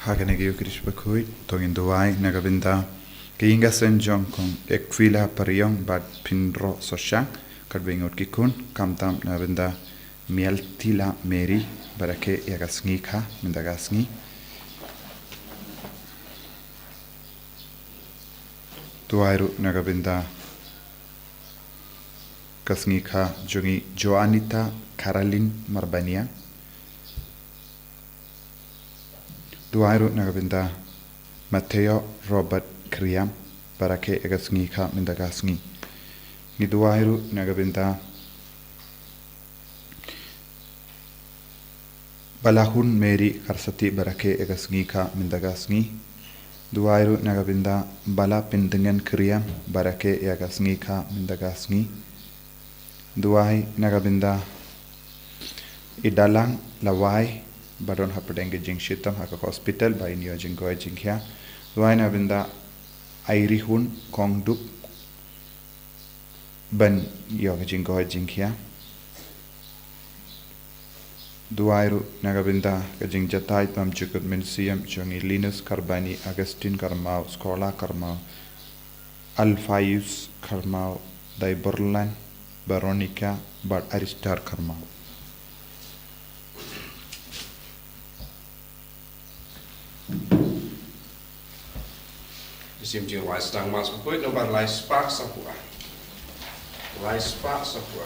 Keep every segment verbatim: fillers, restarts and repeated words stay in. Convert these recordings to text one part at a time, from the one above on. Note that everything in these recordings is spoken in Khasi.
Ha kane ka ïew Khrist bakhuid, to ngin duwai na ka bynta ka ïing ka sem jong Kong Ekwila Pariong bad Pynro Soshang, katba ngut ki khun, khamtam na ka bynta Mialtila Mary, bad ïa ka sngi kha, mynta ka sngi. Duwai ruh na ka bynta ka sngi kha jong i Joanita Caroline Marbaniang. Duwai ruh na ka bynta Mateo Robert Kriam, bad ïa ka sngi kha, mynta ka sngi. Ngi duwai ruh na ka bynta Balahun Mary Karsati, bad ïa ka sngi kha, mynta ka sngi. Duwai ruh na ka bynta Bala Pyntngen Kriam, bad ïa ka sngi kha, mynta ka sngi. Duwai na ka bynta i Dalang Lawai, ba don hapdeng ka jingshitom ha ka hospital, ba in ïoh jingkoit jingkhiah. Duwai na ka bynta Airihun Kongdup, ban ïoh ka jingkoit jingkhiah. Duwai ruh na ka bynta ka jingjatai bymjukut mynsiem jong i Linus Karbani, Augustine Karmaw, Scola Karmaw, Alphaeus Karmaw, Daiborlan, Veronica, bad Aristar Karmaw. Sim jing lai sdang mas bakhuid, nombar lai spah saphew. Lai spah saphew.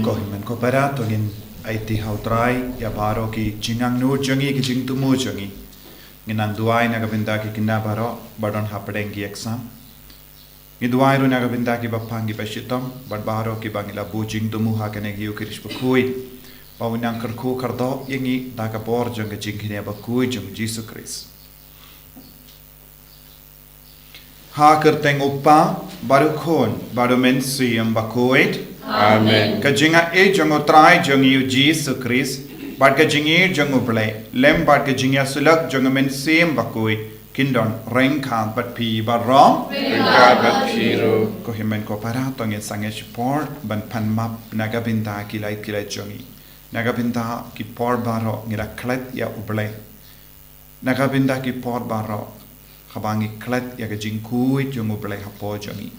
Ko hynmen ko para, to ngin aiti ha u Trai ïa baroh ki jingangnud jong ngi, ki jingthmu jong ngi. Ngin nang duwai na ka bynta ki khynnah baroh ba don hapdeng ki exam. Ngi duwai ruh na ka bynta kiba pang kiba shitom, bad baroh kiba ngi la buh jingthmu ha kane ka ïew Khrist bakhuid, ba un nang kyrkhu kyrdoh ïa ngi da ka bor jong ka jingkyrkhu bakhuid jong Jisu Khrist. Ha ka kyrteng u Kpa, bad u Khun, bad u Mynsiem Bakhuid. Amen. Ka jingaiei jong u Trai jong ngi u Jisu Khrist, bad ka jingïeit jong u Blei, lem bad ka jingïasyllok jong u Mynsiem Bakhuid, kin don ryngkat bad phi baroh. Ryngkat bad phi ruh. Ko hynmen ko para, to ngin sangeh shipor ban pan map na ka bynta ki lait ki lait jong ngi. Na ka bynta ki por baroh ngi la klet ïa u Blei. Na ka bynta ki por baroh haba ngi klet ïa ka jingkhuid jong u Blei hapoh jong ngi.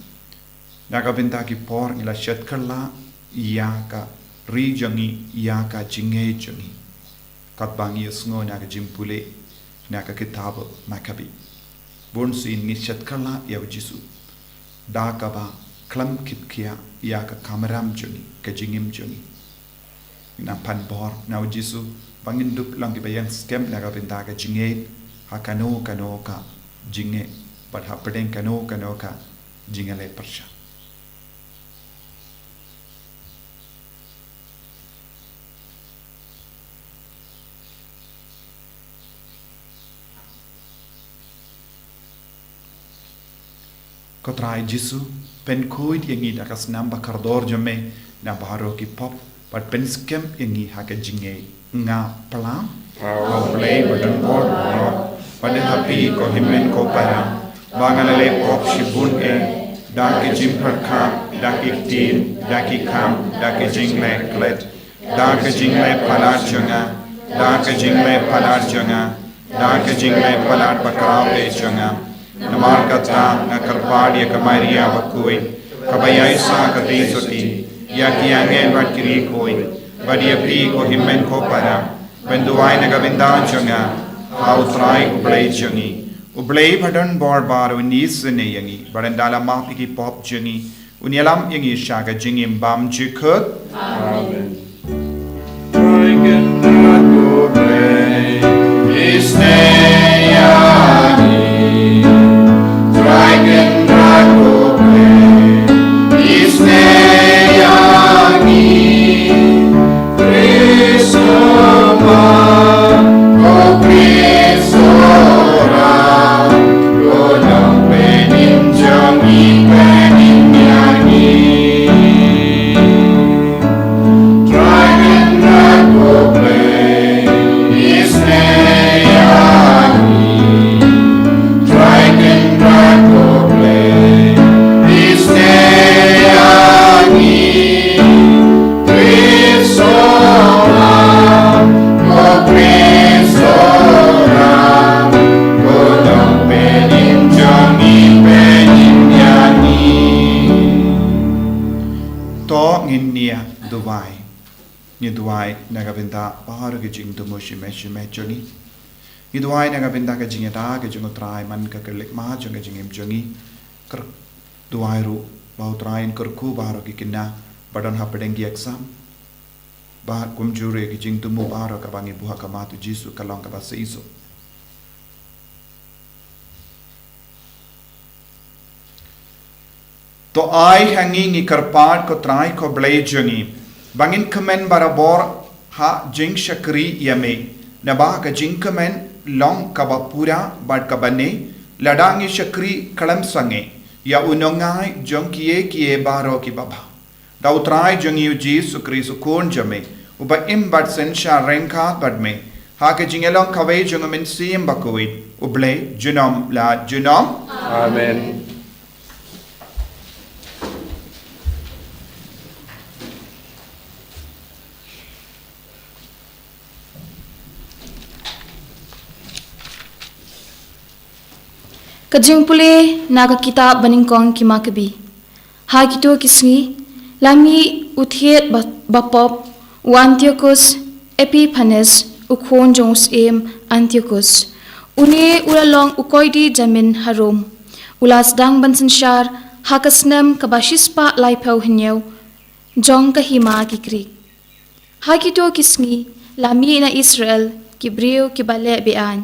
Na ka bynta ki por ngi la shet kylla ïa ka ri jong ngi, ïa ka jingngeit jong ngi. Katba ngi ïohsngew na ka jingpule na ka kitab Makabi, bun sien ngi shet kylla ïa u Jisu da kaba khlem kit khia ïa ka kamram jong ngi, ka jingim jong ngi. Ngi nang pan bor na u Jisu ba ngin dup long kiba ïeng skhem na ka bynta ka jingngeit ha kano kano ka jingngeit, bad hapdeng kano kano ka jingïaleh pyrshah. Ko Trai Jisu, pynkhuid ïa ngi da ka snam ba kordor jong me na baroh ki pop, bad pynskhem ïa ngi ha ka jingngeit. Nga pla ha u Blei ba don bor baroh, bad ha phi ko hynmen ko para, ba nga la leh pop shibun eh, da ka jingpyrkhat, da ki ktien, da ki kam, da ka jingleh klet, da ka jingleh palat jong nga, da ka jingleh palat jong nga, da ka jingleh palat bakhraw eh jong nga. Namar kata nga kyrpad ïa ka Maria bakhuid, kaba ïaisah ka dei sotti, ïa ki angel bad ki riewkhuid, bad ïa phi ko hynmen ko para, ban duwai na ka bynta jong nga ha U Trai U Blei jong ngi. U Blei badonbor baroh un isynei ïa ngi, bad un da la map ïa ki pop jong ngi, un ïalam ïa ngi sha ka jingim bymjukut. Amen. Trai Kynrad ko Blei, isynei ïa ngi. Trai Kynrad ko Blei, isynei ïa ngi. Khrist u Mah, ko Khrist u Ram, ko Nongpynim jong ngi, pynim ïa ngi. Trai Kynrad ko Blei, isynei ïa ngi. Trai Kynrad ko Blei, isynei ïa ngi. Khrist u Ram, ko Khrist u Ram, ko Nongpynim jong ngi, pynim ïa ngi. To ngin ïa duwai. Ngi duwai na ka bynta baroh ki jingthmu shimet shimet jong ngi. Ngi duwai na ka bynta ka jingïada ka jong U Trai man ka kyrlek ma jong ka jingim jong ngi. Kyrduwai ruh ba U Trai un kyrkhu baroh ki khynnah ba don hapdeng ki exam. Bad kumjuh ruh ki jingthmu baroh kaba ngi buh ha khmat U Jisu ka long kaba shisha. To ai ha ngi, ngi kyrpad ko Trai ko Blei jong ngi, ba ngin kmen barabor ha jingshakri ïa me, naba ka jingkmen long kaba pura bad kaba neh lada ngi shakri khlem sangeh ïa u nongai jong kiei kiei baroh kiba bha. Da U Trai jong ngi U Jisu Khrist U Khun jong me, uba im bad synshar ryngkat bad me ha ka jingïalong kawei jong U Mynsiem Bakhuid, U Blei junom la junom. Amen. Ka jingpule na ka kitab banyngkong ki Makabi. Ha kito ki sngi, la mih u thied ba, bapop, u Antiochus Epiphanes, u khun jong u syiem Antiochus. Une u la long u koidi jamin ha Rom. U la sdang ban synshar ha ka snem kaba shispah laiphew hynñiew jong ka hima ki Grik. Ha kito ki sngi, la mih na Israel ki briew kiba leh be-aiñ,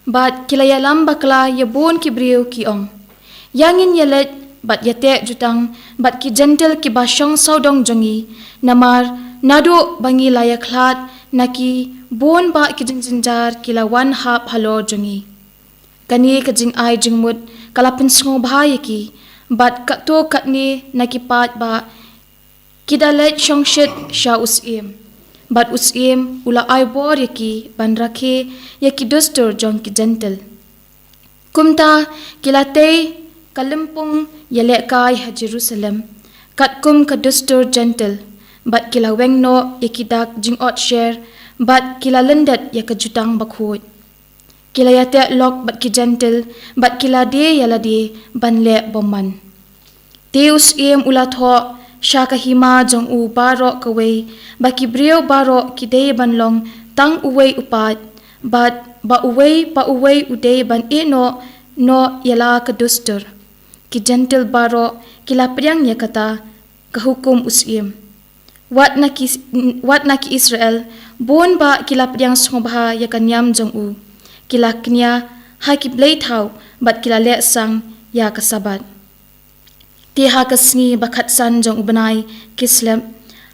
bad ki la ïalam bakla ïa bun ki briew, ki ong: Ïa ngin ïaleit bad ïateh jutang bad ki Jentil kiba shong sawdong jong ngi, namar naduh ba ngi la ïakhlad na ki, bun bah ki jingjynjar ki la wan hap halor jong ngi. Kane ka jingai jingmut ka la pynsngewbha ïa ki, bad katto katne na ki paidbah ki da leit shongshit sha u syiem, bad u syiem u la ai bor ïa ki ban rakhe ïa ki dustur jong ki Jentil. Kumta ki la tei ka lympung ïalehkai ha Jerusalem, katkum ka dustur Jentil, bad ki la weng noh ïa ki dak jingotsher, bad ki la lyndet ïa ka Jutang Bakhuid. Ki la ïateh lok bad ki Jentil, bad ki la die ïa lade ban leh bymman. Te u syiem u la thoh sha ka hima jong u baroh kawei, ba ki briew baroh ki dei ban long tang uwei u paid, bad ba uwei pa uwei u dei ban ïehnoh noh ïa la ka dustur. Ki Jentil baroh ki la pdiang ïa kata ka hukum u syiem. Wat na ki, wat na ki Israel, bun bah ki la pdiang sngewbha ïa ka niam jong u. Ki la kñia ha ki blei thaw, bad ki la leh sang ïa ka Sabbath. Te ha ka sngi ba khatsan jong u bnai Kislep,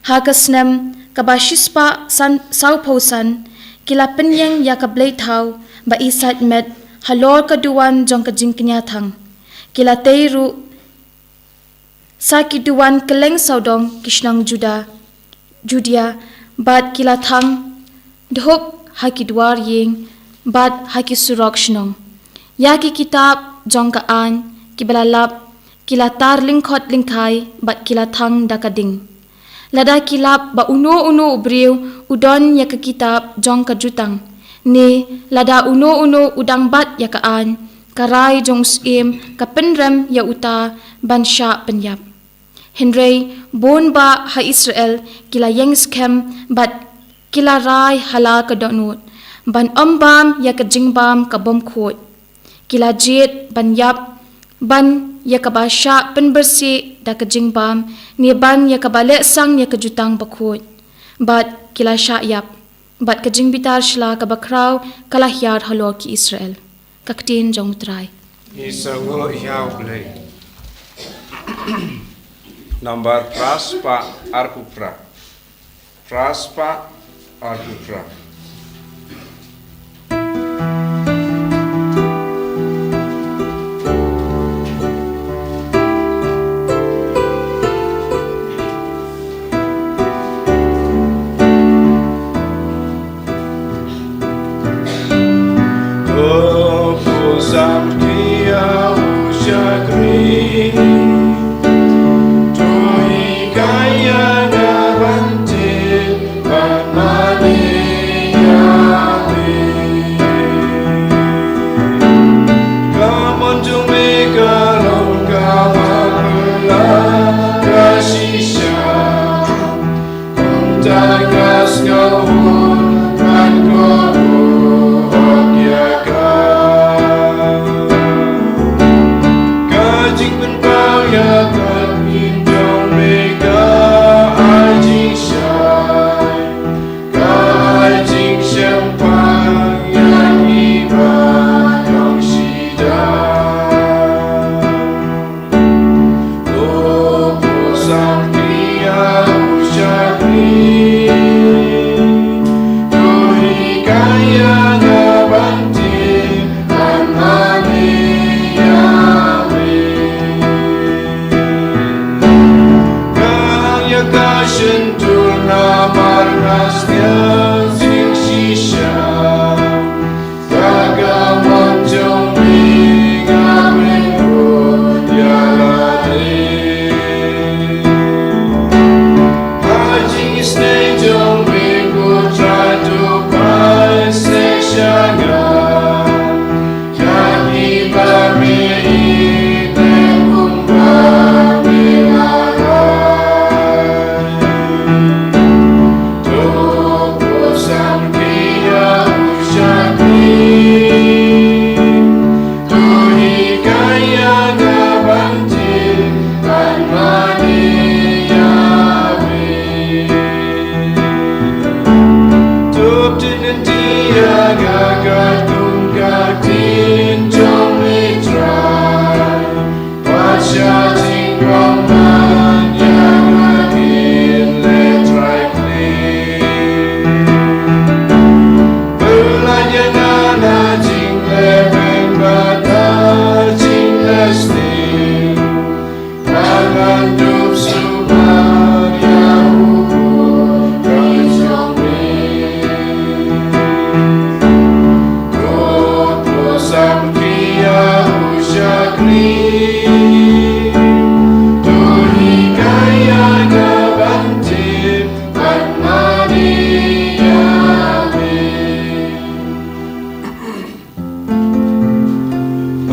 ha ka snem kaba shispah san, sawphew san, ki la pynïeng ïa ka blei thaw ba isaid met halor ka duwan jong ka jingkñia thang. Ki la tei ruh sa ki duwan kylleng sawdong ki shnong Juda, Judia, bad ki la thang dhup ha ki dwar ïing bad ha ki surok shnong. Ïa ki kitab jong ka aiñ kiba la lap ki la tar lyngkhot lyngkhai bad ki la thang da ka ding. Lada ki lap ba uno uno u briew u don ïa ka kitab jong ka Jutang, ne lada uno uno u dang bat ïa ka aiñ, ka rai jong u syiem ka pynrem ïa uta ban shah pynïap. Hynrei bun bah ha Israel ki la ïeng skhem bad ki la rai ha la ka dohnud ban ym bam ïa ka jingbam ka bym khuid. Ki la jied ban ïap ban ïa kaba shah pynbitar da ka jingbam, ne ban ïa kaba leh sang ïa ka jutang bakhuid. Bad ki la shah ïap. Bad ka jingbitar sla kaba khraw ka la hiar halor ki Israel. Ka ktien jong U Trai. Ngi sngewbha ïa U Blei. Nambar phra spah arphew phra. Phra spah arphew phra.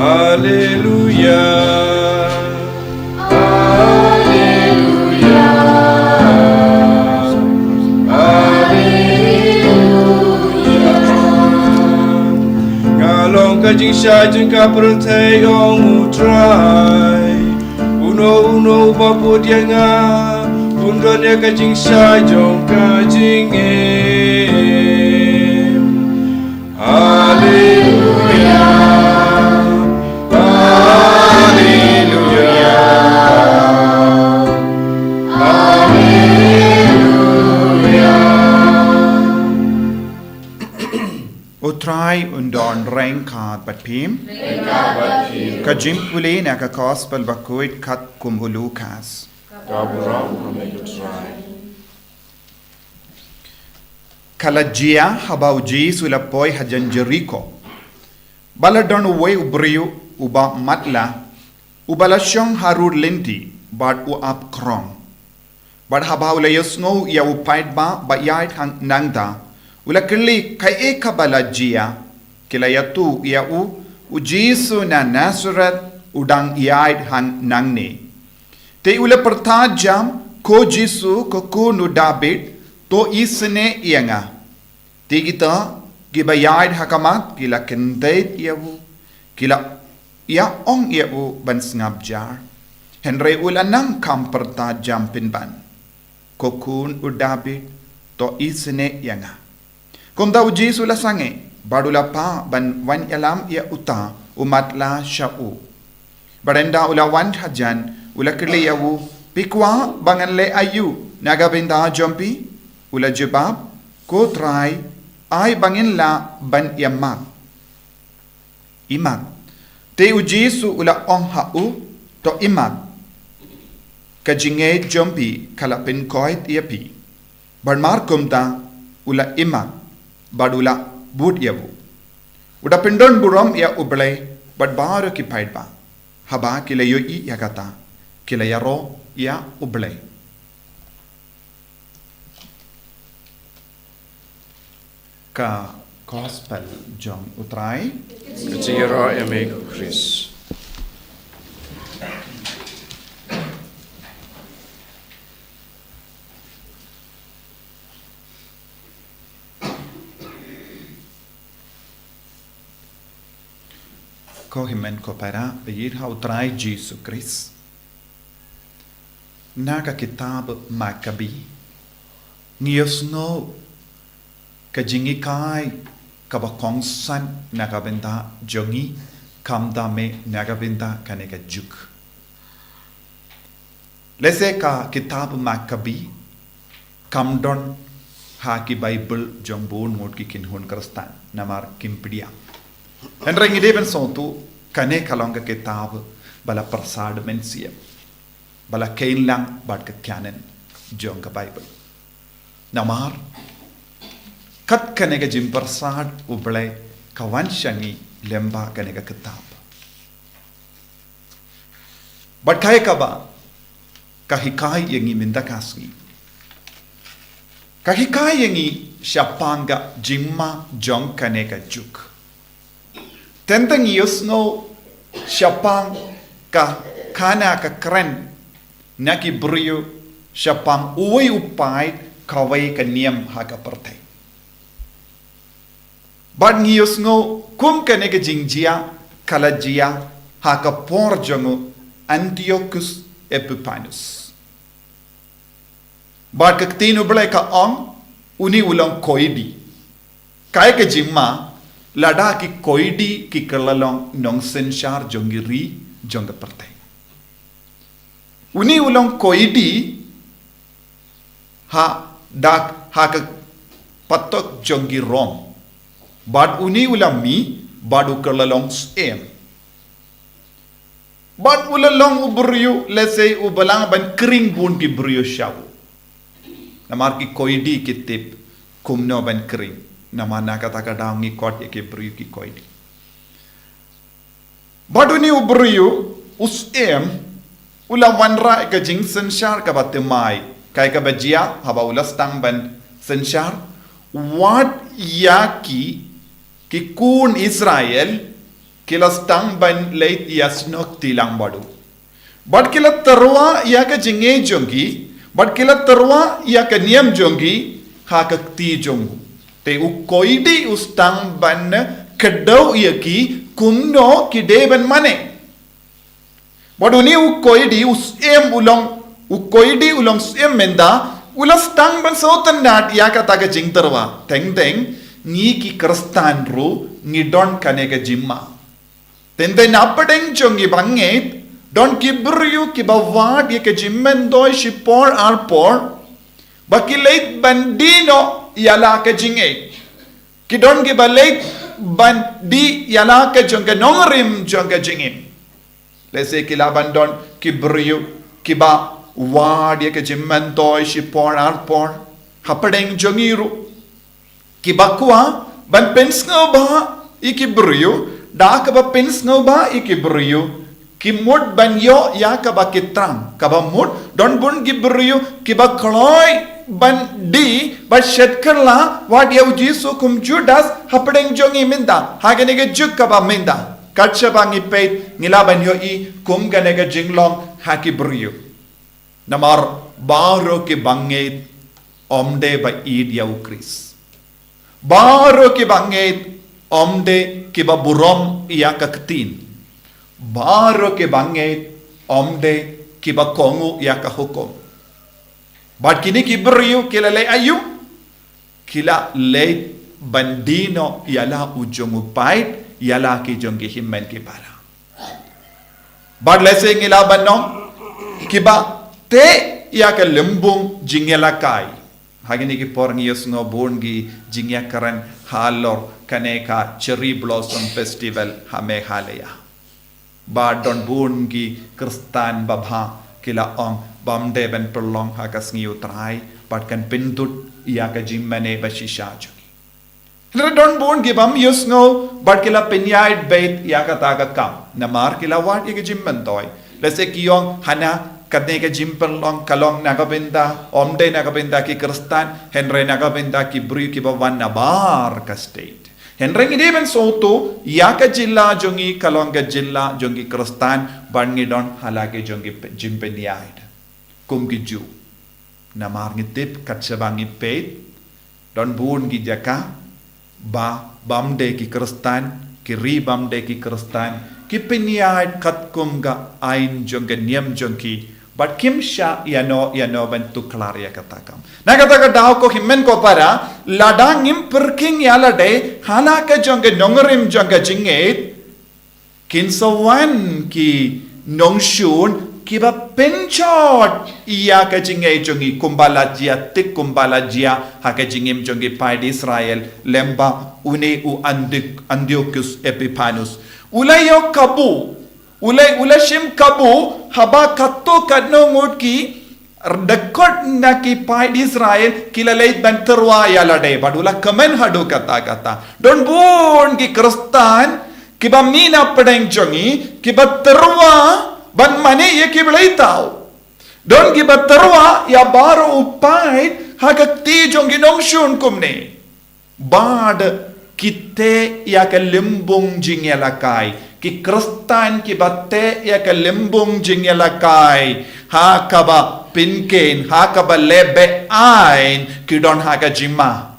Haleluya. Haleluya. Haleluya. Nga long ka jingshai jong ka pyrthei, ong U Trai. Uno uno uba bud ïa nga un don ïa ka jingshai jong ka jingim. Haleluya. Haleluya. Haleluya. U Trai un don ryngkat bad phi. Ryngkat bad phi. Ka jingpule na ka Gospel bakhuid katkum u Lukas. Ka burom ha me ko Trai. Ka la jia haba u Jisu u la poi hajan Jeriko, ba la don uwei u briew uba matlah, uba la shong harud lynti bad u ap krong. Bad haba u la ïohsngew ïa u paidbah ba ïaid hangne nangta, u la kylli kaei kaba la jia. Ki la ïathuh ïa u, U Jisu na Nasareth u dang ïaid hangne nangne. Te u la pyrta jam, "Ko Jisu, ko khun u Dabid, to isynei ïa nga." Te kita kiba ïaid ha khmat ki la kyndit ïa u, ki la ïa ong ïa u ban sngap jar. Hynrei u la nang kham pyrta jam pynban, "Ko khun u Dabid, to isynei ïa nga." Kumta u Jisu u la sangeh, bad u la phah ban wan ïalam ïa uta u matlah sha u. Bad ynda u la wan hajan, u la kylli ïa u, "Phi kwah ba ngan leh aïu na ka bynta jong phi?" U la jubab, "Ko Trai, ai ba ngin lah ban ïa mad." Imad. Te u Jisu u la ong ha u, "To imad. Ka jingngeit jong phi ka la pynkoit ïa phi." Bad markumta u la imad, bad u la bud ïa u. U da pyndon burom ïa U Blei bad baroh ki paidbah. Haba ki la ïohi ïa kata, ki la ïaroh ïa U Blei. Ka Gospel jong U Trai. Ka jingïaroh ïa me ko Khrist. Ko hynmen ko para, ha ïing ha U Trai Jisu Khrist. Na ka kitab Makabi, ngi ïohsngew ka jinghikai kaba kongsan na ka bynta jong ngi, khamtam eh na ka bynta kane ka juk. Lehse ka kitab Makabi kam don ha ki Baibl jong bun ngut ki kynhun Khristan, namar kim pdiang. Hynrei ngi dei ban sngewthuh, kane ka long ka kitab ba la pyrshah mynsiem, ba la kheiñ lang bad ka canon jong ka Baibl. Namar kat kane ka jingpyrshah U Blei ka wan sha ngi lyngba kane ka kitab. Bad kaei kaba ka hikai ïa ngi mynta ka sngi? Ka hikai ïa ngi shaphang ka jingma jong kane ka juk. Teng teng ngi ïohsngew shaphang ka khana ka kren na ki briew shaphang uwei u paid, kawei ka niam ha ka pyrthei. Bad ngi ïohsngew kum kane ka jingjia ka la jia ha ka por jong u Antiochus Epiphanes. Bad ka ktien U Blei ka ong, uni u long koidi. Kaei ka jingma, lada ki koidi ki kylla long nongsynshar jong ki ri jong ka pyrthei. Uni u long koidi ha dak ha ka patok jong ki Rom. Bad uni u la mih, bad u kylla long syiem. Bad u la long u briew, lehse u balang ban khring bun ki briew sha u. Namar ki koidi ki tip kumno ban khring. Namar na kata ka daw ngi khot ïa ki briew ki koidi. Bad uni u briew, u syiem, u la wanrah ka jingsynshar kaba thymmai. Kaei kaba jia, haba u la sdang ban synshar, wat ïa ki, ki khun Israel, ki la sdang ban leit ïasnoh kti lang bad u. Bad ki la tyrwa ïa ka jingngeit jong ki, bad ki la tyrwa ïa ka niam jong ki, ha ka kti jong u. Te u koidi u sdang ban kdew ïa ki, kumno ki dei ban mane. Bad uni u koidi u syiem u long, u koidi u long syiem mynta, u la sdang ban sngewtynnad ïa kata ka jingtyrwa. Teng teng, ngi ki Khristan ruh, ngi don kane ka jingma. Teng teng na pdeng jong ngi bangeit, don ki briew kiba wad ïa ka jingmyntoi shipor arpor, ba ki leit ban dih noh ïa la ka jingngeit. Ki don kiba leit ban dih ïa la ka jong ka nongrim jong ka jingim. Lehse ki lah ban don ki briew kiba wad ïa ka jingmyntoi shipor arpor. Hapdeng jong ngi ruh. Kiba kwah ban pynsngewbha ïa ki briew, da kaba pynsngewbha ïa ki briew, ki mut ban ïoh ïa kaba ki thrang, kaba mut don bun ki briew kiba kloi ban dih, ban shet kylla, wat ïa u Jisu kum Judas, hapdeng jong ngi mynta, ha kane ka juk kaba mynta. Kat shaba ngi peit, ngi lah ban ïohi kum kane ka jinglong ha ki briew. Namar baroh ki bangeit ym dei ba ïeit ïa u Khrist. Baroh ki bangeit ym dei kiba burom ïa ka ktien. Baroh ki bangeit ym dei kiba kohnguh ïa ka hukum. Bad kine ki briew ki la leh aïu? Ki la leit ban die noh ïa la u jong u paid, ïa la ki jong ki hynmen ki para. Bad lehse ngi lah ban ong, kiba teh ïa ka lymbung jingïalehkai. Ha kine ki por ngi ïohsngew bun ki jingïakren halor kane ka Cherry Blossom Festival ha Meghalaya. Ba don bun ki Khristan babha ki la ong, bym dei ban pynlong ha ka sngi u Trai, bad kan pyndut ïa ka jingmane bashisha jong ngi. Hynrei don bun ki bym ïohsngew, bad ki la pynïaid beit ïa kata ka kam. Namar ki la wad ïa ka jingmyntoi. Lehse ki ong hana kane ka jingpynlong ka long na ka bynta, ym dei na ka bynta ki Khristan, hynrei na ka bynta ki briew kiba wan na bar ka state. Hynrei ngi dei ban sngewthuh, ïa ka jylla jong ngi ka long ka jylla jong ki Khristan, bad ngi don ha la ki jong ki pe-, jingpynïaid. Kum ki Jiw. Namar ngi tip kat shaba ngi peit, don bun ki jaka, ba, bym dei ki Khristan, ki ri bym dei ki Khristan, ki pynïaid katkum ka aiñ jong ka niam jong ki, bad kim shah ïano ïano ban tuklar ïa kata kam. Na kata ka daw ko hynmen ko para, lada ngim pyrkhing ïa lade ha la ka jong ka nongrim jong ka jingngeit, kin sa wan ki nongshun kiba pynjot ïa ka jingngeit jong ngi, kumba la jia, thik kumba la jia ha ka jingim jong ki paid Israel, lem ba une u Andi-, Antiochus Epiphanes u la ïoh kabu, u la, u la shim kabu, haba katto katno ngut ki dkhot na ki paid Israel ki la leit ban tyrwa ïa lade, bad u la kmen haduh katta katta. Don bun ki Khristan kiba mih na pdeng jong ngi, kiba tyrwa ban mane ïa ki bleitaw. Don kiba tyrwa ïa baroh u paid ha ka kti jong ki nongshun kumne. Bad ki teh ïa ka lymbung jingïalehkai. Ki Khristan kiba teh ïa ka lymbung jingïalehkai, ha kaba pynkhein, ha kaba leh be-aiñ, ki don ha ka jingma.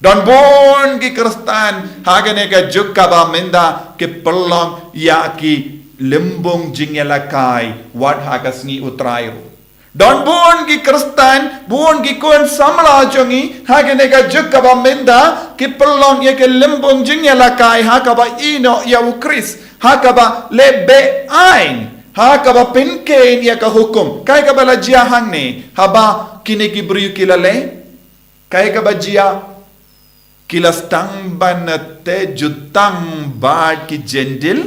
Don bun ki Khristan ha kane ka juk kaba mynta ki pynlong ïa ki lymbung jingïalehkai wat ha ka sngi u Trai ruh. Don bun ki Khristan, bun ki khun samla jong ngi ha kane ka juk kaba mynta ki pynlong ïa ki lymbung jingïalehkai ha kaba ïehnoh ïa u Khrist, ha kaba leh be-aiñ, ha kaba pynkhein ïa ka hukum. Kaei kaba la jia hangne haba kine ki briew ki la leh? Kaei kaba jia? Ki la sdang ban teh jutang bad ki Jentil,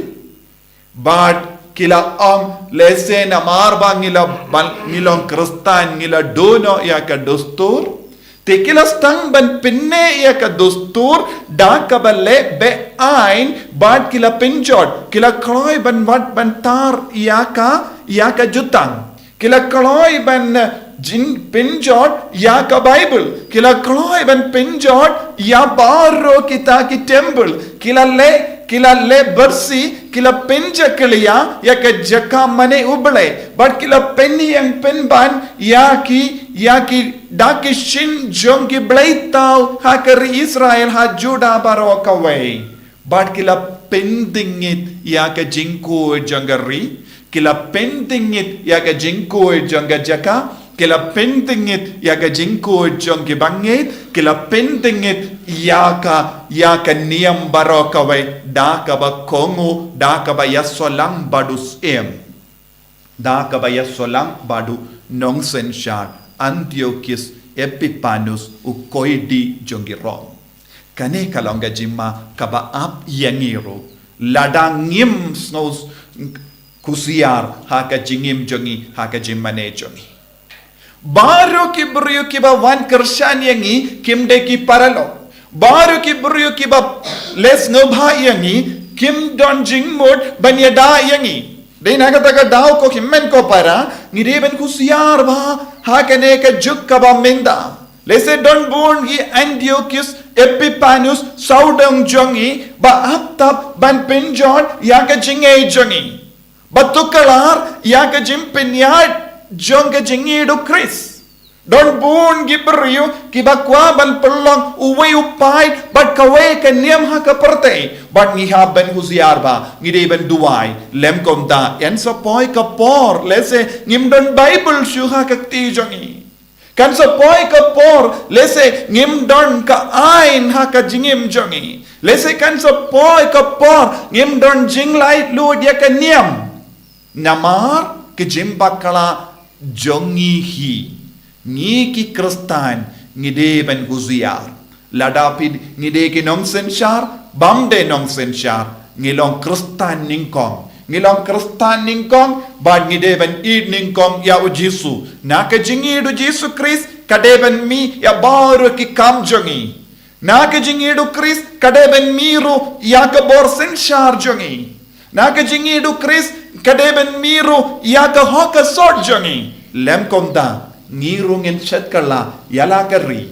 bad ki la ong, lehse namar ba ngi la ban, ngi long Khristan, ngi la duh noh ïa ka dustur. Te ki la sdang ban pynneh ïa ka dustur da kaba leh be-aiñ, bad ki la pynjot, ki la kloi ban wad ban tar ïa ka, ïa ka jutang. Ki la kloi ban jin pynjot ïa ka Baibl. Ki la kloi ban pynjot ïa baroh kita ki templ. Ki la leh, ki la leh bersih, ki la pynjakhlia ïa ka jaka mane U Blei. Bad ki la pynïeng pynban ïa ki, ïa ki da ki shin jong ki bleitaw ha ka ri Israel, ha Judah baroh kawei. Bad ki la pyndingit ïa ka jingkhuid jong ka ri, ki la pyndingit ïa ka jingkhuid jong ka jaka, ki la pyndingit ïa ka jingkhuid jong ki bangeit, ki la pyndingit ïa ka, ïa ka niam baroh kawei, da kaba kohnguh, da kaba ïasolang bad u syiem. Da kaba ïasolang bad u nongsynshar Antiochus Epiphanes u koidi jong ki Rom. Kane ka long ka jingma kaba ap ïa ngi ruh, lada ngim sngew khusiar ha ka jingim jong ngi, ha ka jingmane jong ngi. Baroh ki briew kiba wan kyrshan ïa ngi kim dei ki paralok. Baroh ki briew kiba leh sngewbha ïa ngi kim don jingmut ban ïada ïa ngi. Dei na kata ka daw ko hynmen ko para, ngi dei ban khusiar bha ha kane ka juk kaba mynta. Lehse don bun ki Antiochus Epiphanes sawdong jong ngi ba ap tap ban pynjot ïa ka jingngeit jong ngi. Ba tuklar ïa ka jingpynïaid jong ka jingïeit u Khrist. Don bun ki briew kiba kwah ban pynlong uwei u paid bad kawei ka niam ha ka pyrthei, bad ngi hap ban husiar ba ngi dei ban duwai lem kumta, kan sa poi ka por lehse ngim don Baibl shuh ha ka kti jong ngi. Kan sa poi ka por lehse ngim don ka aiñ ha ka jingim jong ngi. Lehse kan sa poi ka por ngim don jinglaitluid ïa ka niam. Namar ka jingbakla jong ngi hi. Ngi ki Khristan ngi dei ban husiar. Lada phi ngi dei ki nongsynshar, bym dei nongsynshar, ngi long Khristan nyngkong. Ngi long Khristan nyngkong, bad ngi dei ban ïeit nyngkong ïa u Jisu. Na ka jingïeit u Jisu Khrist ka dei ban mih ïa baroh ki kam jong ngi. Na ka jingïeit u Khrist ka dei ban mih ruh ïa ka bor synshar jong ngi. Na ka jingïeit u Khrist ka dei ban mih ruh ïa ka hok ka sot jong ngi. Lem kumta, ngi ruh ngin shet kylla ïa la ka ri.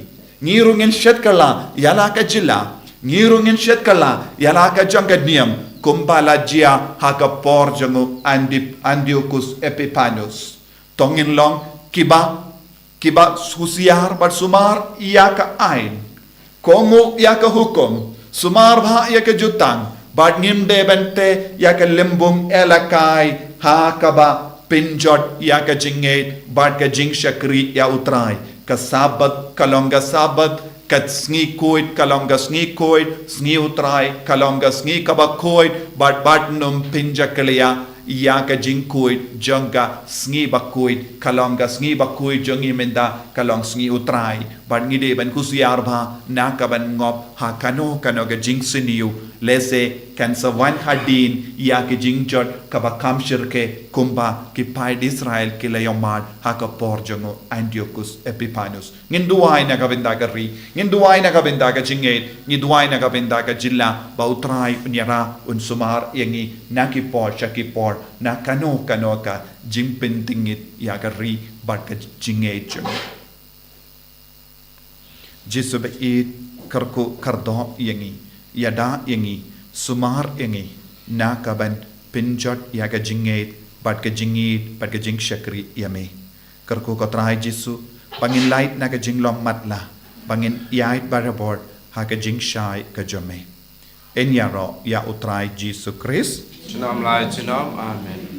Ngi ruh ngin shet kylla ïa la ka jylla. Ngi ruh ngin shet kylla ïa la ka jong ka niam, kumba la jia ha ka por jong u Antip-, Antiochus Epiphanes. To ngin long kiba, kiba husiar bad sumar ïa ka aiñ. Kohnguh ïa ka hukum, sumar bha ïa ka jutang, bad ngim dei ban teh ïa ka lymbung elakai ha kaba pynjot ïa ka jingngeit bad ka jingshakri ïa u Trai. Ka Sabbath ka long ka Sabbath, ka sngi khuid ka long ka sngi khuid, sngi u Trai ka long ka sngi kaba khuid, bad bad nym pynjakhlia ïa ka jingkhuid jong ka sngi bakhuid, ka long ka sngi bakhuid jong ngi mynta ka long sngi u Trai. Bad ngi dei ban husiar bha na ka ban ngop ha kano kano ka jingsniew, lehse kan sa wan hadien ïa ka jingjot kaba kham shyrkhei kumba ki paid Israel ki la ïohmad ha ka por jong u Antiochus Epiphanes. Ngin duwai na ka bynta ka ri, ngin duwai na ka bynta ka jingngeit, ngin duwai na ka bynta ka jylla, ba u Trai un ïarap, un sumar ïa ngi na ki por sha ki por, na kano kano ka jingpyntyngit ïa ka ri bad ka jingngeit jong ngi. Jisu ba ïeit, kyrkhu kyrdoh ïa ngi, ïada ïa ngi, sumar ïa ngi na ka ban pynjot ïa ka jingngeit bad ka jingïeit bad ka jingshakri ïa me. Kyrkhu ko Trai Jisu, ba ngin lait na ka jinglong matlah, ba ngin ïaid barabor ha ka jingshai ka jong me. Yn ïaroh ïa u Trai Jisu Khrist. Junom la junom, amen.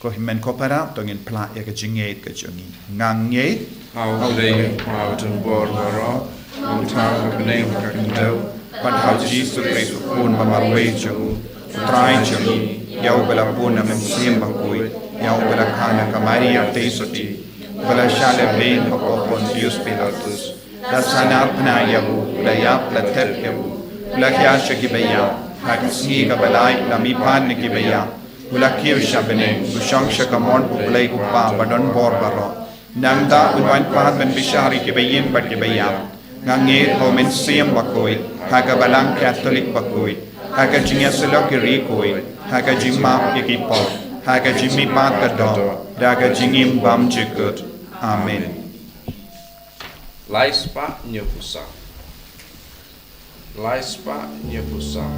Ko hynmen ko para, to ngin phla ïa ka jingngeit ka jong ngi. Nga ngeit ha U Blei, ha U Trai bor baroh, ha U Trai uba bneng bad ka khyndew, bad ha U Jisu Khrist u Khun ba marwei jong u, u Trai jong ngi, ïa uba la bun na Mynsiem Bakhuid, ïa uba la kha na ka Maria Theisotti, uba la shah lehbeiñ hapoh Pontius Pilatus, la sahnarphna ïa u, la ïap, la thep ïa u, la hiar sha ki baïap, ha ka sngi kaba lai la mihpat na ki baïap, u la kiew sha bneng, u shong sha kamon U Blei U Kpa ba don bor baroh. Nangta un wan pat ban bishar ïa ki baïing bad ki baïap. Nga ngeit ha U Mynsiem Bakhuid, ha ka Balang Katholik bakhuid, ha ka jingïasyllok ïa ki riewkhuid, ha ka jingmap ïa ki pop, ha ka jingmihpat ka doh, da ka jingim bymjukut. Amen. Lai spah hynñiewphew saw. Lai spah hynñiewphew saw.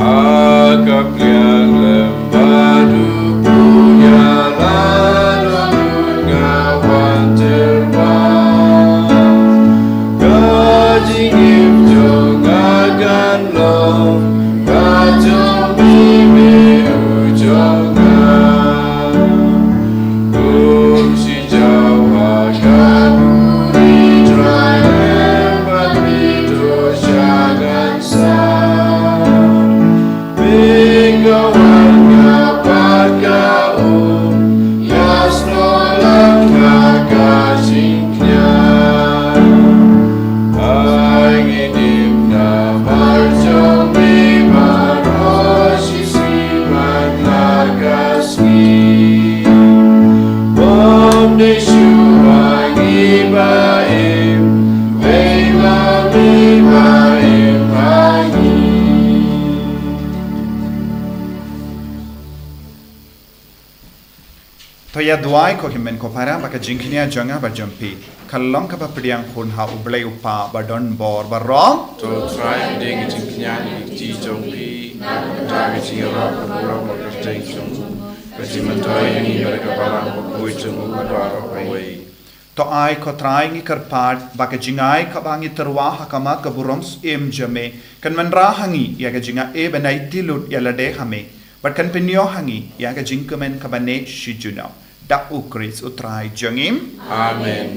Ha ka pliang lem bad u Kñia la don nga wan tyrwa. Ka jingim jong nga kan long ka jong me, me u jong nga. Kum shi jaw ha Duwai ko hynmen ko para ba ka jingkñia jong nga bad jong phi ka long kaba pdiang hun ha U Blei U Kpa ba don bor baroh. To Trai, pdiang ka jingkñia na ki kti jong phi, na ka bynta ka jingïaroh ka burom bad ka kyrteng jong u, ka jingmyntoi ïa ngi bad ka balang bakhuid jong u baroh kawei. To ai ko Trai ngi kyrpad ba ka jingai kaba ngi tyrwa ha khmat ka burom syiem jong me kan wanrah ha ngi ïa ka jingai ban aiti lut ïa lade ha me, bad kan pynïoh ha ngi ïa ka jingkmen kaba neh shi junom. Da U Khrist U Trai jong ngi. Amen.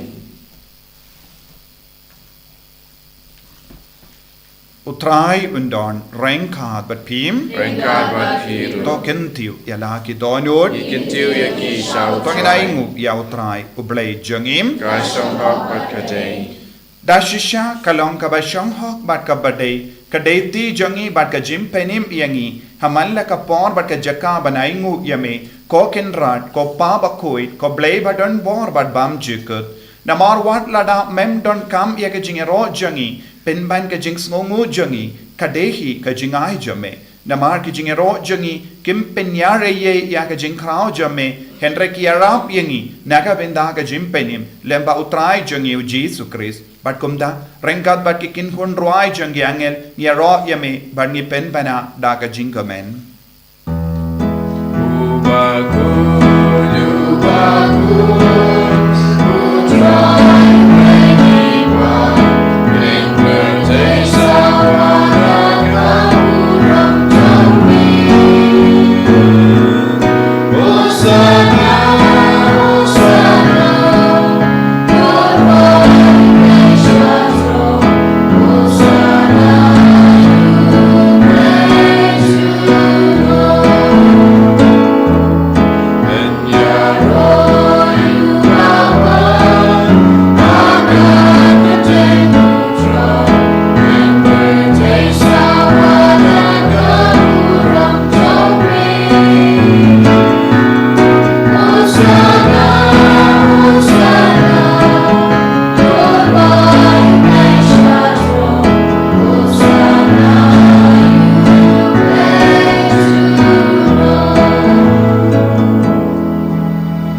U Trai un don ryngkat bad phi. Ryngkat bad phi ruh. To kyntiew ïa la ki dohnud. Ngi kyntiew ïa ki sha U Trai. To ngin ainguh ïa U Trai U Blei jong ngi. Ka shong hok bad ka dei. Da shisha ka long kaba shong hok bad kaba dei, ka dei ti jong ngi bad ka jingpynim ïa ngi ha man la ka por bad ka jaka ban ainguh ïa me, ko Kynrad, ko Pa bakhuid, ko Blei ba don bor bad bymjukut. Namar wat lada mem donkam ïa ka jingïaroh jong ngi, pynban ka jingsngewnguh jong ngi ka dei hi ka jingai jong me. Namar ki jingïaroh jong ngi kim pynïaid ïa ka jingkhraw jong me, hynrei ki ïarap ïa ngi na ka bynta ka jingpynim lem bad U Trai jong ngi U Jisu Khrist. Bad kumta, ryngkat bad ki kynhun rwai jong ki angel, ngi ïaroh ïa me bad ngi pynbna da ka jingkmen.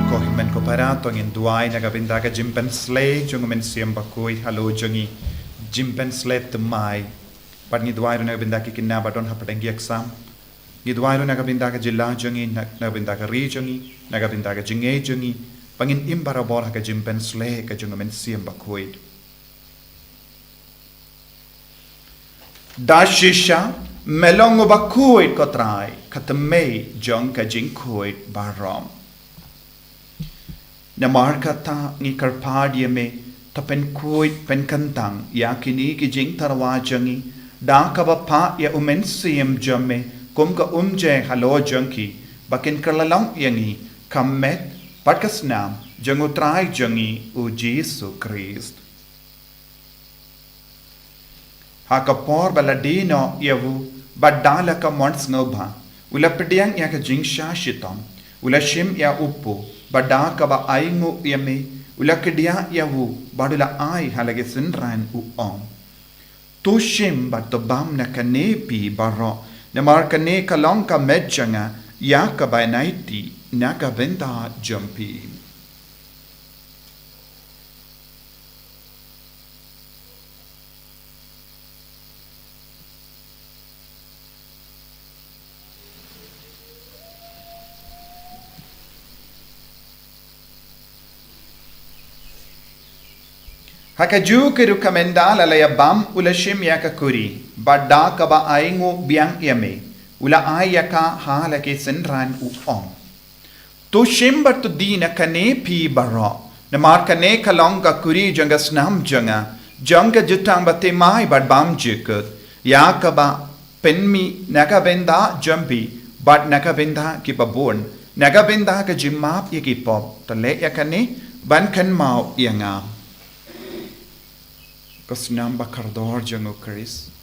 Ko hynmen ko para, to ngin duwai na ka bynta ka jingpynshlei jong U Mynsiem Bakhuid halor jong ngi. Jingpynshlei thymmai. Bad ngi duwai ruh na ka bynta ki khynnah ba don hapdeng ki exam. Ngi duwai ruh na ka bynta ka jylla jong ngi, na, na ka bynta ka ri jong ngi, na ka bynta ka jingngeit jong ngi, ba ngin im barabor ha ka jingpynshlei ka jong U Mynsiem Bakhuid. Da shisha me long U Bakhuid ko Trai, ka thymmei jong ka jingkhuid baroh. Namar kata ngi kyrpad ïa me, to pynkhuid pynkyntang ïa kine ki jingtyrwa jong ngi da kaba phah ïa U Mynsiem jong me kum ka umjai halor jong ki, ba kin kylla long ïa ngi ka met bad ka snam jong U Trai jong ngi U Jisu Khrist. Ha ka por ba la die noh ïa u, bad da la ka mon sngewbha, u la pdiang ïa ka jingshah shitom, u la shim ïa u pud, bad da kaba ainguh ïa me, u la kdiah ïa u, bad u la ai ha la ki synran, u ong: To shim bad to bam na kane phi baroh, namar kane ka long ka met jong nga, ïa kaba ngi aiti na ka bynta jong phi. Ha kajuh ka rukom ynda la la ïa bam u la shim ïa ka kuri, bad da kaba ainguh biang ïa me, u la ai ïa ka ha la ki synran u ong: To shim bad to die na kane phi baroh, namar kane ka long ka kuri jong ka snam jong nga, jong ka jutang bathymmai bad bymjukut, ïa kaba pynmih na ka bynta jong phi, bad na ka bynta ki babun, na ka bynta ka jingmap ïa ki pop, to leh ïa kane ban kynmaw ïa nga. Ka snam ba kordor jong U Khrist.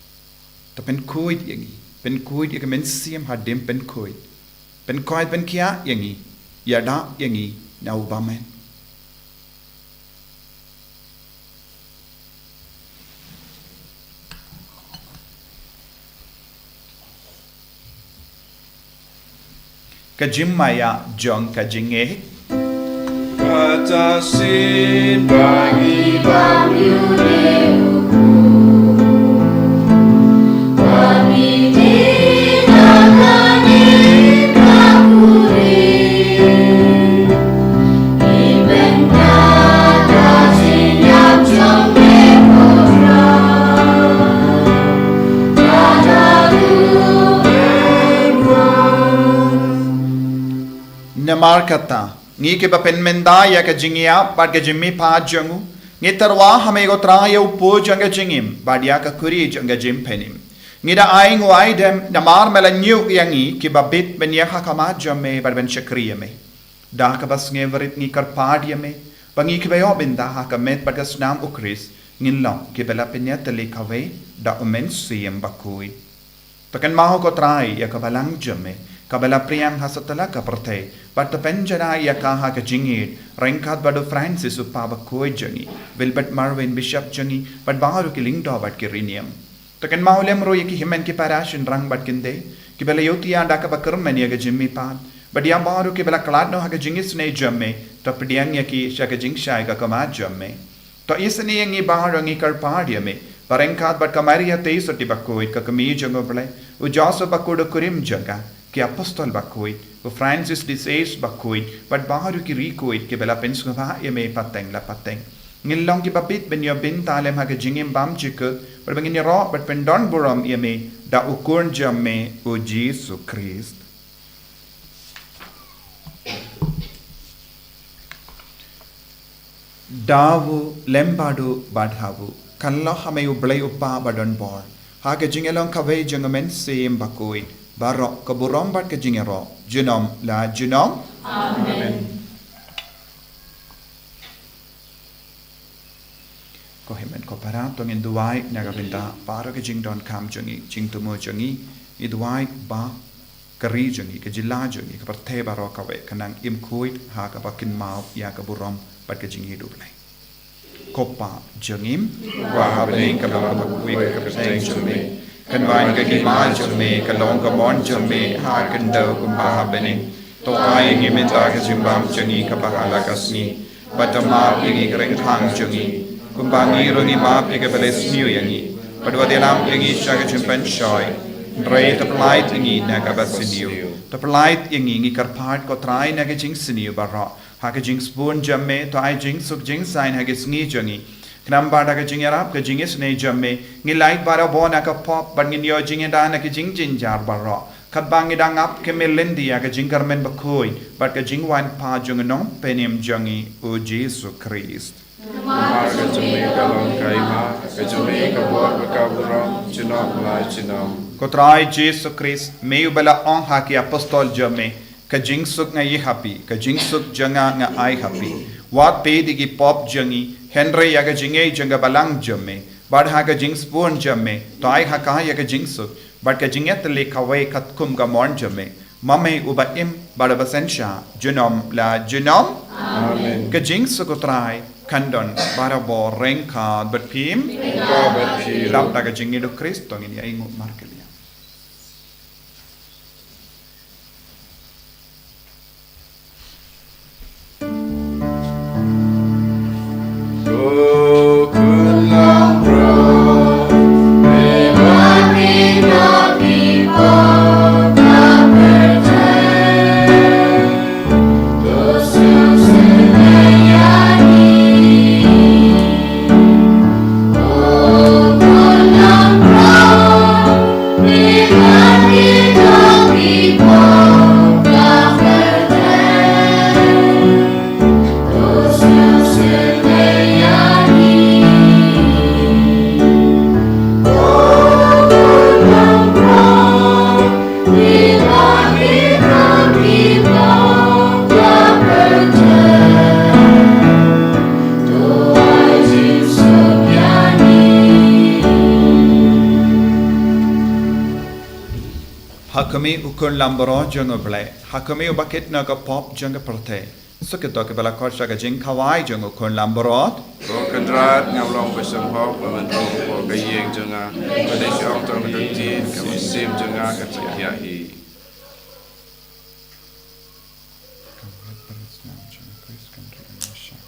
To pynkhuid ïa ngi, pynkhuid ïa ka mynsiem hadien pynkhuid. Pynkhuid pynkhiah ïa ngi, ïada ïa ngi na u bymman. Ka jingmaïa jong ka jingngeit. Sa sin bagi bang yu deu. Bagi dina kani kakuri. Iben kata sinyam jong deu. Kata tu. Namar kata, ngi kiba pynmynda ïa ka jingïap bad ka jingmihpat jong u, ngi tyrwa ha me ko Trai ïa u pud jong ka jingim bad ïa ka kuri jong ka jingpynim. Ngi da ai nguai dem namar me la ñiuh ïa ngi kiba bit ban ïeng ha khmat jong me bad ban shakri ïa me. Da kaba sngewrit ngi kyrpad ïa me ba ngi kiba ïoh bynta ha ka met bad ka snam u Khrist ngin long kiba la pynïatylli kawei da u Mynsiem Bakhuid. To kynmaw ko Trai ïa ka balang jong me kaba la pdiang ha satlak ka pyrthei bad to pynjanai ïa ka ha ka jingïeit ryngkat bad u Francis u Papa bakhuid jong ngi, Wilbert Marwin Bishop jong ngi bad baroh ki lyngdoh bad ki riewniam. To kynmaw lem ruh ïa ki hynmen ki para shynrang bad kynthei kiba la ïohthiah da kaba kyrmen ïa ka jingmihpat bad ïa baroh kiba la khlad noh ha ka jingisynei jong me, to pdiang ïa ki sha ka jingshai ka khmat jong me. To isynei ïa ngi baroh, ngi kyrpad ïa me ba ryngkat bad ka Maria Theisotti bakhuid ka kmie jong u Blei, u Joseph bakhuid u kurim jong ka, ki apostol bakhuid, u Francis de Sales bakhuid bad baroh ki riewkhuid kiba la pynsngewbha ïa me pateng la pateng, ngin long kiba bit ban ïoh bynta lem ha ka jingim bymjukut bad ba ngin ïaroh bad pyndon burom ïa me da u Khun jong me u Jisu Khrist. Da u lem bad u bad ha u, kan long ha me u Blei u Kpa badonbor, ha ka jingïalong kawei jong u Mynsiem Bakhuid, baroh ka burom bad ka jingïaroh junom la junom. Amen. Ko hynmen ko para, to ngin duwai na ka bynta baroh ka jingdonkam jong ngi, jingthmu jong ngi. Ngi duwai ba ka ri jong ngi, ka jylla jong ngi, ka pyrthei baroh kawei kan nang im khuid ha kaba kynmaw ïa ka burom bad ka jingïeit u Blei. Ko Pa jong ngi ba ha bneng, kaba la bakhuid ka kyrteng jong me. Kan wan ka hima jong me, kan long ka mon jong me ha khyndew kumba ha bneng. To ai ïa ngi mynta ka jingbam jong ngi kaba ha la ka sngi. Bad to map ïa ngi ki ryngkang jong ngi, kumba ngi ruh ngi map ïa kiba la sniew ïa ngi. Bad wat ïalam ïa ngi sha ka jingpynshoi, hynrei to pyllait ïa ngi na kaba sniew. To pyllait ïa ngi, ngi kyrpad ko Trai, na ka jingsniew baroh. Ha ka jingsbun jong me to ai jingsuk jingsaiñ ha ka sngi jong ngi. Khnang ba da ka jingïarap ka jingisynei jong me, ngin lait barabor na ka pop bad ngin ïoh jingïada na ka jingjynjar baroh. Katba ngi dang ap khmih lynti ïa ka jingkyrmen bakhuid bad ka jingwan pat jong u Nongpynim jong ngi u Jisu Khrist. Namar ka jong me ka long ka hima, ka jong me ka bor bad ka burom junom la junom. Ko Trai Jisu Khrist, me uba la ong ha ki apostol jong me, ka jingsuk nga ai ha phi, ka jingsuk jong nga nga ai ha phi. Wat peit ïa ki pop jong ngi, hynrei ïa ka jingngeit jong ka balang jong me. Bad ha ka jingsbun jong me to ai ha ka ïa ka jingsuk bad ka jingïatylli kawei katkum ka mon jong me. Ma me uba im bad uba synshar junom la junom. Amen. Ka jingsuk u Trai kan don barabor ryngkat bad phi. Ryngkat bad phi. Dap da ka jingngeit u Khrist to ngin ïa ainguh markylliang. Ha khmih u Khun Lambaroh jong u Blei, ha khmih uba kit na ka pop jong ka pyrthei. Suk ïa to kiba la khot sha ka jingkhawai jong u Khun Lambaroh. Ko Kynrad, ngam long ba sngewhok ba men rung hapoh ka ïing jong nga, hynrei shong tang da ka ktien, ka mynsiem jong nga kan sa thiah hi. Ka Kynrad, ka Kynrad, ka Kynrad.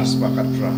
Spah khatphra.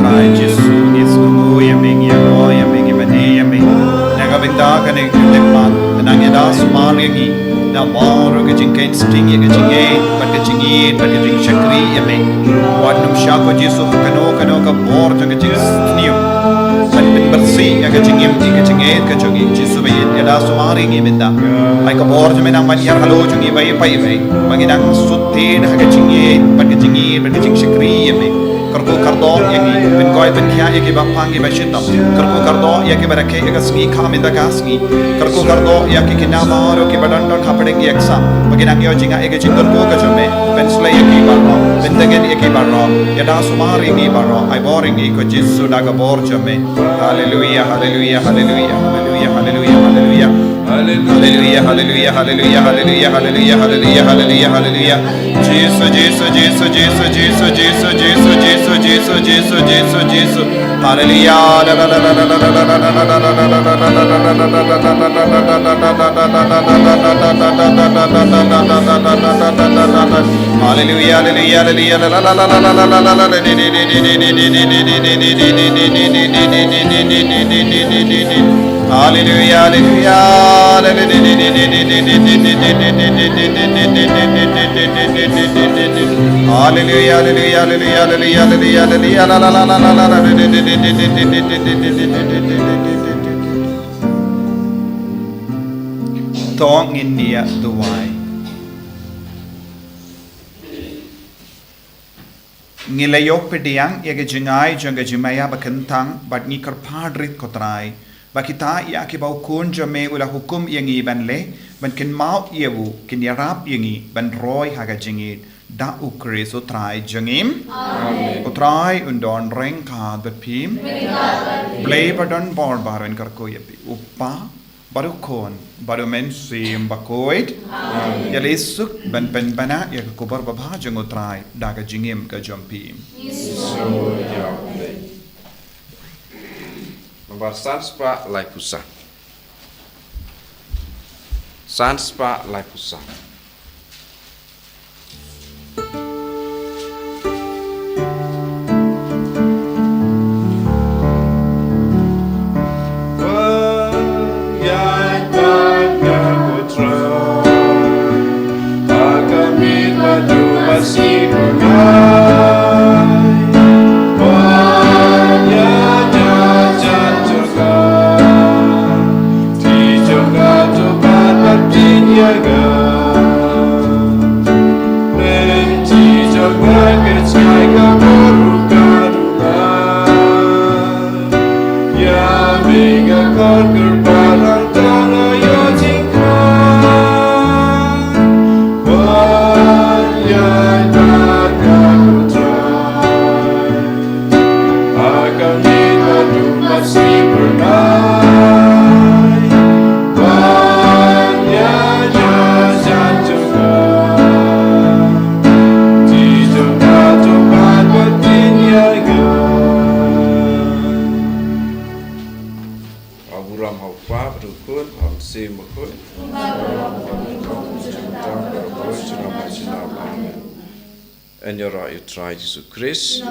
Trai Jisu, ngi sngewnguh ïa me, ngi ïaroh ïa me, ngi mane ïa me. Na ka bynta kane ka lehman, te nang ïada sumar ïa ngi na baroh ka jingkheiñ sting ïa ka jingngeit bad ka jingïeit bad ka jingshakri ïa me. Wat nym shah ko Jisu ha kano kano ka bor jong ka jingsniew. Ban pynbeit ïa ka jingim ïa ka jingngeit ka jong ngi. Jisu ba ïeit, ïada sumar ïa ngi mynta. Ai ka bor jong me nang ban ïar halor jong ngi ba ïa phi ba ïa phi. Ba ngi nang sut thied ha ka jingngeit bad ka jingïeit bad ka jingshakri ïa me. Kyrkhu kyrdoh ïa ngi, pynkoit pynkhiah ïa kiba pang kiba shitom. Kyrkhu kyrdoh ïa kiba rakhe ïa ka sngi kha mynta ka sngi. Kyrkhu kyrdoh ïa ki khynnah baroh kiba don don hapdeng ïa ka sam. Ba ki nang ïoh jingngeit ïa ka jingkyrkhu ka jong me. Pynshlei ïa ki baroh, pyntngen ïa ki baroh. Ïada sumar ïa ngi baroh. Ai bor ïa ngi ko Jisu da ka bor jong me. Haleluya, haleluya, haleluya. Haleluya, haleluya, haleluya. Haleluya, haleluya, haleluya. Jisu, Jisu, Jisu. Haleluya. Haleluya, haleluya, haleluya. Haleluya, haleluya. Haleluya, haleluya, haleluya. To ngin ïa duwai. Ngi la ïoh pdiang ïa ka jingai jong ka jingmaïa ba kyrpang bad ngi kyrpad rit ko Trai ba kita ïa kiba u Khun jong me u la hukum ïa ngi ban leh, ban kynmaw ïa u, kin ïarap ïa ngi ban roi ha ka jingïeit. Da u Khrist u Trai jong ngi. Amen. U Trai un don ryngkat bad phi. Ryngkat bad phi. Blei ba don bor baroh un kyrkhu ïa phi. U Kpa bad u Khun bad u Mynsiem Bakhuid. Amen. Ïa lei suk ban pynbna ïa ka khubor babha jong u Trai da ka jingim ka jong phi. Nombar san spah laiphew san. San spah laiphew san. Te ma kut. Yn ïaroh ïa u Trai Jisu Khrist.